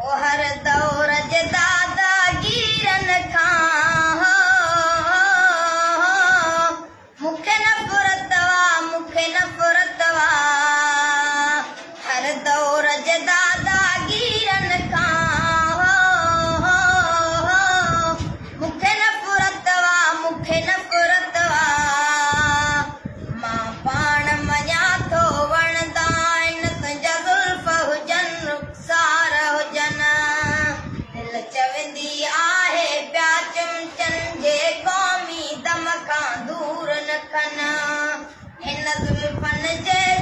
او هر دور جي داداگيرن کان هو مون کي نفرت وا مون کي نفرت وا هر دور جي داداگيرن کان هو مون کي نفرت وا مون کي نفرت وا مان پاڻ مڃان ٿو وڻندا آهن تنهنجا زلف هجن رخسار هجن دل چوندي آهي پيا چمچن جي قومي دم کان دور نه کن هن زلفن جي.